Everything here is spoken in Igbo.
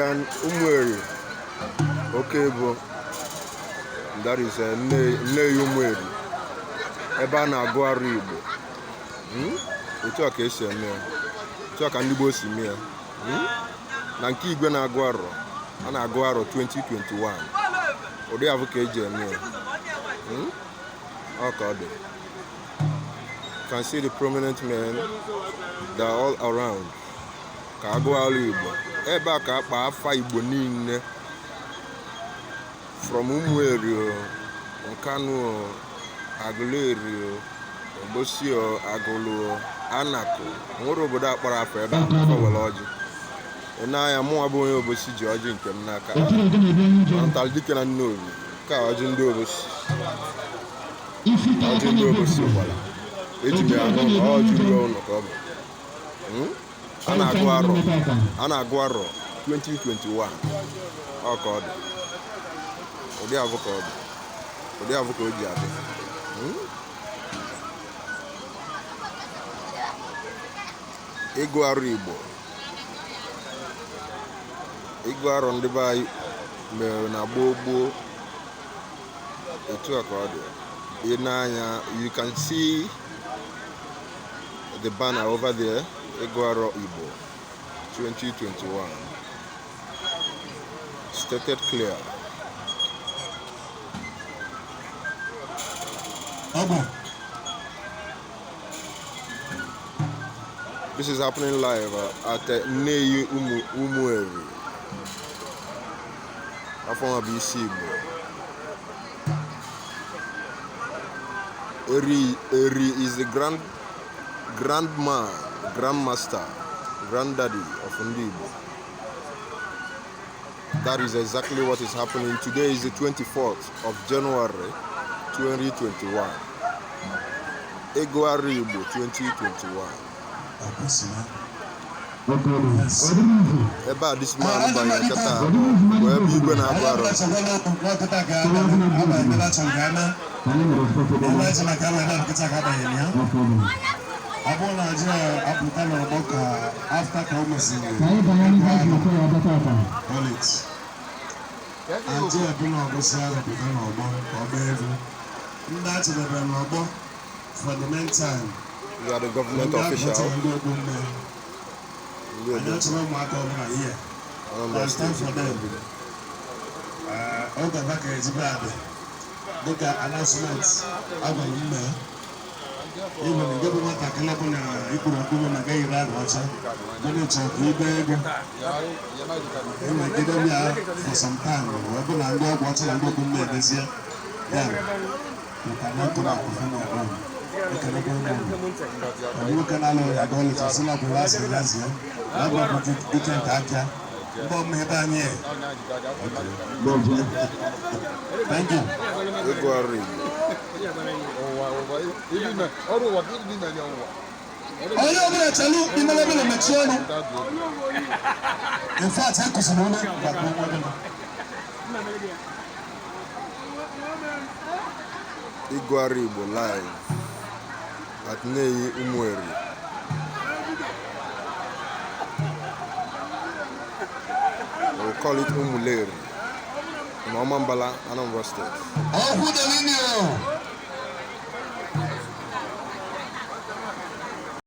Umueri Okebo, that is Nneyi Umueri, ebe a na-agụ arụ Igbo. Otu a ka esi eme ya, otu a ka ndị gboo si mee ya. Na nke igwe na-agụ arọ, a na-agụ arọ 2021, ụdị avụ ka eji eme ya. Ọ ka ọ dị. You can see the prominent men that are all around ka agụ arụ Igbo. Ebe a ka akpa afa Igbo niile from Umueri o, Nkanu o, Aguleri o, Obosi o, Agụlụ o, Anako. Nwere obodo a kpọrọ afọ ebe a afọ were ọjị. Ị na-anya, mụnwa bụ onye Obosi ji ọjị nke m n'aka. Ntalị dike na Nnobi ka ọjị ndị Obosi, ọjị ndị Obosi gwara eji m ya n'ụlọ, ọjị ruo ụlọ ka ọ bụ. A na-agụ arọ, a na-agụ arọ 2021. Ọ ka ọ dị, ụdị avụ ka ọ dị, ụdị avụ ka o ji adị. Ịgụ arọ Igbo, ịgụ arọ ndị be anyị mere na gboo gboo, etu a ka ọ dị. Ị na-anya, you can see the banner over there, ịgụ arọ Igbo 2021, stated clear. Ọgwụ. This is happening live at Nneyi Umueri. Afọ bụ isi Igbo. Eri, Eri is the grandman, grandmaster, granddaddy of Ndị Igbo. That is exactly what is happening. Today is the 24th of January 2021. Ịgụ Arọ Igbo 2021. Akwụsịla. Ebe a this man banyere kịta bụ ebe igwe na-agụ arọ. Nkịta ka abanye ebe achọrọ ka eme ebe eji maka ebe ebe nkịta ka abanye ya. Ọ bụrụ na ji apụta n'ọgbọ ka after ka o mesịrị call it aja ebula ọgụsị ahụ pụta n'ọgbọ ka ọ gbaa egwu ndị achịdebere n'ọgbọ for the meantime. You are the government ndị official. agụtara ndị okpu mme Ndị anyị obodo achọrọ ụmụaka ọbụla here. Anambra It's time State. for them. Oge aba ka ezigbo adị dịka announcement agwara m mee even nke bụ nwatakịrị bụ na ikpuru mkpụrụ na gaghị ire agụ ọcha bụ na ịchọrọ ka ibe ego enwegide m ya for some time, wee bụ na ndị ọgwụ ọcha na ndị okwu mme edezie, then you cannot come and perform your own. Ekelekwa ụmụ unu. Nwoke na-alụ ya gọọlịtị si na ọbụla asị ya zie na ọ bụ dike nke aka ndị ọmụ ebe anyị. Thank you. Ịgụ Arọ Igbo. Ọrụ ụwa gịnị na ụwa? Onye ọbụla chelu imele ọbụla mechie ọnụ. In fact, e kụziri onye gbakọ onwe ọbụla. Ịgụ Arọ Igbo live at Nneyi Umueri. We call it Umuleri in Omambala, Anambra State. Ọkwụ delini o.